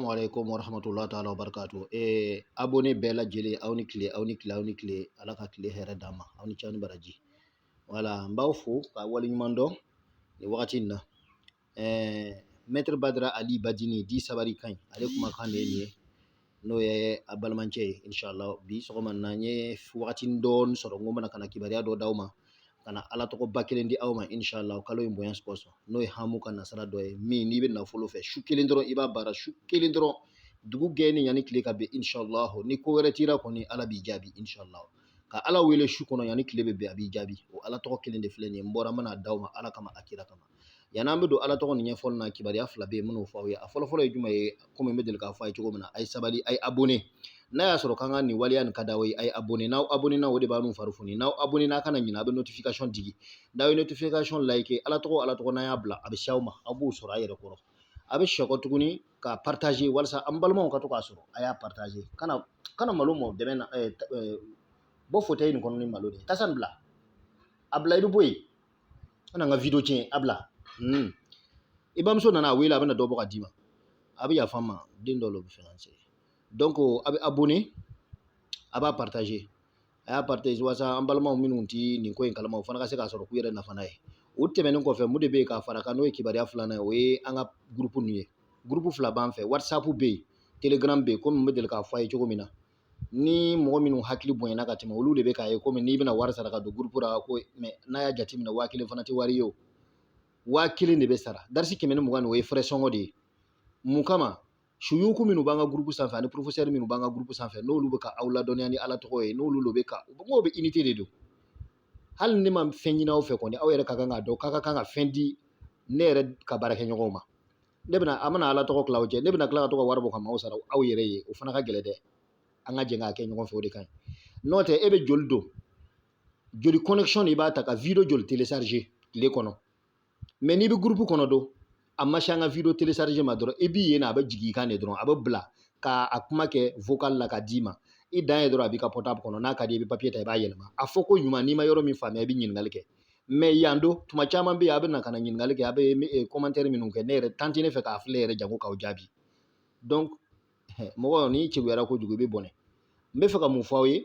Assalamu alaikum warahmatullahi taala wabarakatuh. Abonné bɛɛ lajɛlen, aw ni tile, aw ni tile, aw ni tile. Ala ka tile hɛrɛ d'an ma, aw ni ce, aw ni baraji. Voilà, n b'aw fo ka waleɲuman dɔn nin wagati in na. Maître Badara Ali Badini di sabari kan ɲi, ale kumakan de ye nin ye, n'o ye a balimacɛ ye. Inshallah, bi sɔgɔma na, n ye wagatinin dɔɔni sɔrɔ, n ko n bɛna ka na kibaruya dɔ d'aw ma, ka na Ala tɔgɔba kelen di aw ma, inshallah, kalo in bonya kosɔn, n'o ye hamu ka nasara dɔ ye min n'i bɛ nafolo fɛ, su kelen dɔrɔn i b'a baara, su kelen dɔrɔn, dugu gɛnni yanni tile ka bin, inshallah. Ni ko wɛrɛ t'i la kɔni, Ala b'i jaabi, inshallah. Ka Ala wele su kɔnɔ yanni tile bɛ bin, a b'i jaabi. O Ala tɔgɔ kelen de filɛ nin ye, n bɔra n bɛna d'aw ma Ala kama, a kira kama. Yanni an bɛ don Ala tɔgɔ nin ɲɛfɔli na, kibaruya fila bɛ yen minnu fɔ aw ye. A fɔlɔfɔlɔ ye jumɛn ye? Komi n bɛ deli k'a fɔ a ye cogo min na, a ye sabali, a ye abonné. N'a y'a sɔrɔ k'an ka nin waleya nin ka d'aw ye, a ye abonné. N'aw abonné na, o de b'a n'u fari foni. N'aw abonné n'a, kana ɲinɛ, a bɛ notification digi. N'aw ye notification like, Ala tɔgɔ, Ala tɔgɔ, n'an y'a bila, a bɛ se aw ma, aw b'o sɔrɔ a yɛrɛ kɔrɔ. A bɛ sɛkɔ tuguni ka partager walasa an balimaw ka to k'a sɔrɔ. A y'a partager. Kana malo mɔ dɛmɛ na, bɔ fauteuil nin kɔnɔ ni malo de ye. Tasa nin bila, a bila, i bɛ bɔ yen, kana n ka vidéo tiɲɛ, a bila. I bamuso nana a wele, a bɛna dɔ bɔ ka d'i ma, a bɛ yafa n ma, den dɔ bɛ fɛ ka n sɛgɛn. Donc a bɛ abonné, a b'a partager, a y'a partager walasa an balimaw minnu ti nin ko in kalama, o fana ka se k'a sɔrɔ k'u yɛrɛ nafa n'a ye. O tɛmɛnen kɔfɛ, mun de bɛ yen k'a fara kan, n'o ye kibaruya filanan ye? O ye an ka groupe ninnu ye. Groupe fila b'an fɛ, WhatsApp bɛ yen, Telegram bɛ yen. Komi n bɛ deli k'a fɔ a ye cogo min na, ni mɔgɔ minnu hakili bonyana ka tɛmɛ, olu de bɛ k'a ye komi n'i bɛna wari sara ka don groupe la ko. Mais n'a y'a jateminɛ, 1000 fana tɛ wari ye o. 1000 de bɛ sara darisi 120 nin, o ye frais sɔngɔ de ye. Mun kama? Suyuku minnu b'an ka groupe sanfɛ ani professeur minnu b'an ka groupe sanfɛ, n'olu bɛ ka aw ladɔnniya ni Ala tɔgɔ ye, n'olu de bɛ ka mɔgɔw bɛ unité de don. Hali ne ma fɛn ɲini aw fɛ kɔni, aw yɛrɛ ka kan k'a dɔn k'a ka kan ka fɛn di ne yɛrɛ ka baarakɛɲɔgɔnw ma. Ne bɛna, an bɛna Ala tɔgɔ tila aw cɛ, ne bɛna tila ka to ka wari bɔ ka maaw sara aw yɛrɛ ye, o fana ka gɛlɛn dɛ. An ka jɛ k'a kɛ ɲɔgɔn fɛ, o de ka ɲi. N'o tɛ, e bɛ joli don, joli connexion de i b'a ta ka vidéo joli télécharger tile kɔnɔ? Mais n'i bɛ groupe kɔnɔ don, a ma se an ka vidéo télécharger ma dɔrɔn, i b'i yen, a bɛ jigin i kan de dɔrɔn, a bɛ bila ka a kuma kɛ vocal la ka d'i ma. I dan ye dɔrɔn, a b'i ka portable kɔnɔ. N'a ka di i bɛ papier ta, i b'a yɛlɛma. A fɔ ko ɲuman, n'i ma yɔrɔ min faamuya, i bɛ ɲininkali kɛ. Mais yan don, tuma caman bɛ yen, a bɛ na ka na ɲininkali kɛ, a bɛ commentaire minnu kɛ, ne yɛrɛ temps tɛ ne fɛ k'a filɛ yɛrɛ, jango k'aw jaabi. Donc mɔgɔ n'i cɛguyara kojugu, i bɛ bɔnɛ. N bɛ fɛ ka mun fɔ aw ye?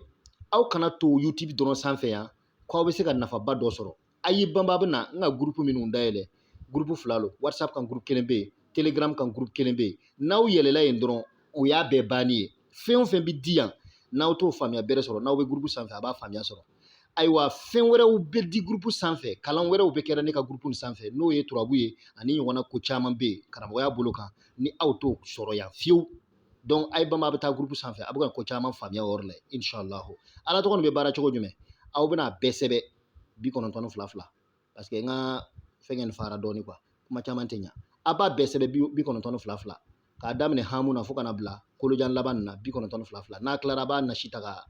Aw kana to YouTube dɔrɔn sanfɛ yan k'aw bɛ se ka nafaba dɔ sɔrɔ. A y'i banba, a bɛ na n ka groupe minnu dayɛlɛ, groupe fila lo: WhatsApp kan groupe kelen bɛ yen, Telegram kan groupe kelen bɛ yen. N'aw yɛlɛla yen dɔrɔn, o y'a bɛɛ banni ye. Fɛn o fɛn bɛ di yan, n'aw t'o faamuya bɛrɛ sɔrɔ, n'aw bɛ groupe sanfɛ, a b'a faamuya sɔrɔ. Ayiwa, fɛn wɛrɛw bɛ di groupe sanfɛ, kalan wɛrɛw bɛ kɛra ne ka groupe nin sanfɛ, n'o ye turabu ye ani ɲɔgɔnna ko caman bɛ yen karamɔgɔya bolo kan, ni aw t'o sɔrɔ yan fiyewu. Donc a ye banba, a bɛ taa groupe sanfɛ, a bɛ ka ko caman faamuya o yɔrɔ la, inshallah. Ala tɔgɔ nin bɛ baara cogo jumɛn? Aw bɛna bɛɛ sɛbɛn 92 fila fila, parce que n ka fɛnkɛ nin fara dɔɔni quoi, kuma caman tɛ ɲa. A b'a bɛɛ sɛbɛn 92 fila fila, k'a daminɛ hamu na fo kana bila kolojan laban nin na, 92 fila fila. N'a tilara, a b'a nasi ta ka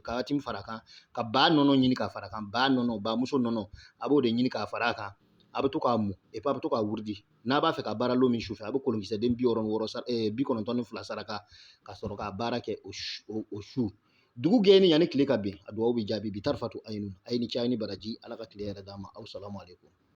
kati fara kan, ka ba nɔnɔ ɲini ka fara kan, ba nɔnɔ, ba muso nɔnɔ, a b'o de ɲini k'a fara a kan. A bɛ to k'a mun, et puis a bɛ to k'a wurudi. N'a b'a fɛ ka baara lon min su fɛ, a bɛ kolonkisɛden 66, 92 saraka ka sɔrɔ k'a baara kɛ o su. Dugu gɛnni yanni tile ka bin, a dugawu bɛ jaabi bi tarifatu ayinu. A ye ni ce, a ye ni baraji, Ala ka tile yɛrɛ d'an ma. Aw salamu aleykum.